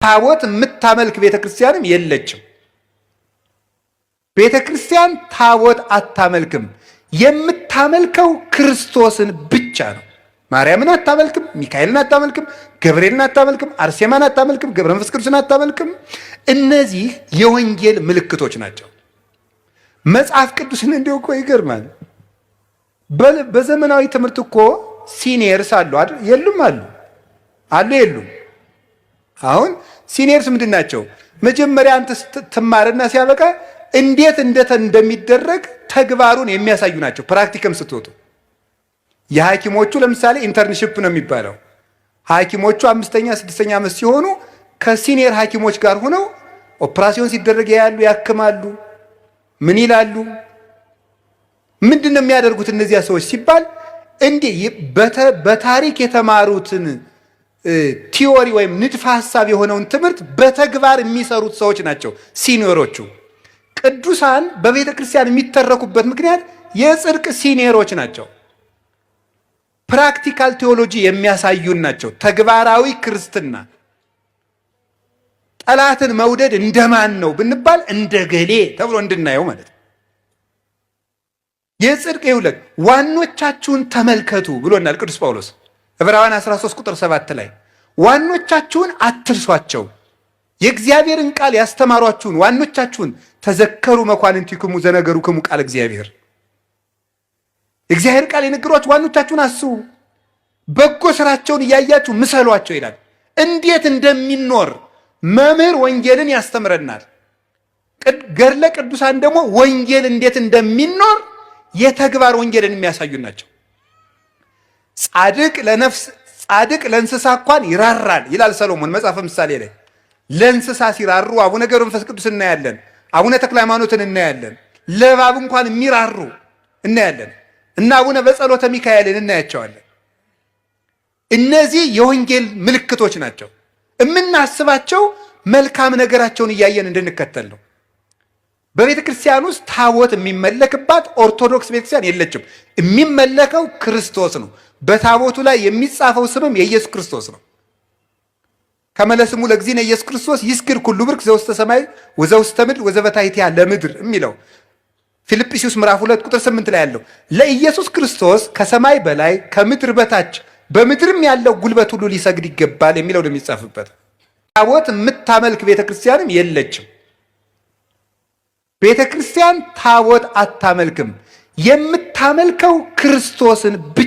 ታቦት የምታመልክ ቤተክርስቲያንም የለችም። ቤተክርስቲያን ታቦት አታመልክም። የምታመልከው ክርስቶስን ብቻ ነው። ማርያምን አታመልክም፣ ሚካኤልን አታመልክም፣ ገብርኤልን አታመልክም፣ አርሴማን አታመልክም፣ ገብረ መንፈስ ቅዱስን አታመልክም። እነዚህ የወንጌል ምልክቶች ናቸው። መጽሐፍ ቅዱስን እንዲሁ እኮ ይገርማል። በዘመናዊ ትምህርት እኮ seniors አሉ አይደል? የሉም? አሉ አሉ የሉም? አሁን seniors ምንድን ናቸው? መጀመሪያ አንተ ትማርና ሲያበቃ እንዴት እንደሚደረግ ተግባሩን የሚያሳዩ ናቸው። Practicum ስትወጡ የሐኪሞቹ ለምሳሌ internship ነው የሚባለው። ሐኪሞቹ 5ኛ 6ኛ ዓመት ሲሆኑ ከ senior ሐኪሞች ጋር ሆነው ኦፕራሲዮን ሲደረግ ያያሉ፣ ያክማሉ። ምን ይላሉ? ምንድን ነው የሚያደርጉት እነዚያ ሰዎች ሲባል እንዲህ በታሪክ የተማሩትን theory ወይም ንድፈ ሐሳብ የሆነውን ትምህርት በተግባር የሚሰሩት ሰዎች ናቸው senior ኦቹ። ቅዱሳን በቤተ ክርስቲያን የሚተረኩበት ምክንያት የጽድቅ senior ኦች ናቸው። Practical theology የሚያሳዩን ናቸው። ተግባራዊ ክርስትና። ጠላትን መውደድ እንደማን ነው ብንባል እንደ ገሌ ተብሎ እንድናየው ማለት ነው። የጽድቅ ይውለቅ ዋኖቻችሁን ተመልከቱ ብሎናል ቅዱስ ጳውሎስ ዕብራውያን 13 ቁጥር 7 ላይ። ዋኖቻችሁን አትርሷቸው፣ የእግዚአብሔርን ቃል ያስተማሯችሁን ዋኖቻችሁን። ተዘከሩ መኳንንቲክሙ ዘነገሩክሙ ቃለ እግዚአብሔር፣ የእግዚአብሔር ቃል የነገሯችሁ ዋኖቻችሁን አስቡ፣ በጎ ስራቸውን እያያችሁ ምሰሏቸው ይላል። እንዴት እንደሚኖር መምህር ወንጌልን ያስተምረናል። ገድለ ቅዱሳን ደግሞ ወንጌል እንዴት እንደሚኖር የተግባር ወንጌልን የሚያሳዩ ናቸው። ጻድቅ ለነፍስ ጻድቅ ለእንስሳ እንኳን ይራራል ይላል ሰሎሞን መጽሐፈ ምሳሌ ላይ። ለእንስሳ ሲራሩ አቡነ ገብረ መንፈስ ቅዱስ እናያለን። አቡነ ተክለ ሃይማኖትን እናያለን። ለእባብ እንኳን የሚራሩ እናያለን። እና አቡነ በጸሎተ ሚካኤልን እናያቸዋለን። እነዚህ የወንጌል ምልክቶች ናቸው። የምናስባቸው መልካም ነገራቸውን እያየን እንድንከተል ነው። በቤተ ክርስቲያን ውስጥ ታቦት የሚመለክባት ኦርቶዶክስ ቤተክርስቲያን የለችም። የሚመለከው ክርስቶስ ነው። በታቦቱ ላይ የሚጻፈው ስምም የኢየሱስ ክርስቶስ ነው። ከመ ለስሙ ለእግዚእነ ኢየሱስ ክርስቶስ ይስግድ ኩሉ ብርክ ዘውስተ ሰማይ ወዘውስተ ምድር ወዘበታሕቲሃ ለምድር የሚለው ፊልጵስዩስ ምዕራፍ 2 ቁጥር 8 ላይ ያለው፣ ለኢየሱስ ክርስቶስ ከሰማይ በላይ ከምድር በታች በምድርም ያለው ጉልበት ሁሉ ሊሰግድ ይገባል የሚለው ነው የሚጻፍበት። ታቦት የምታመልክ ቤተክርስቲያንም የለችም። ቤተ ክርስቲያን ታቦት አታመልክም። የምታመልከው ክርስቶስን ብቻ።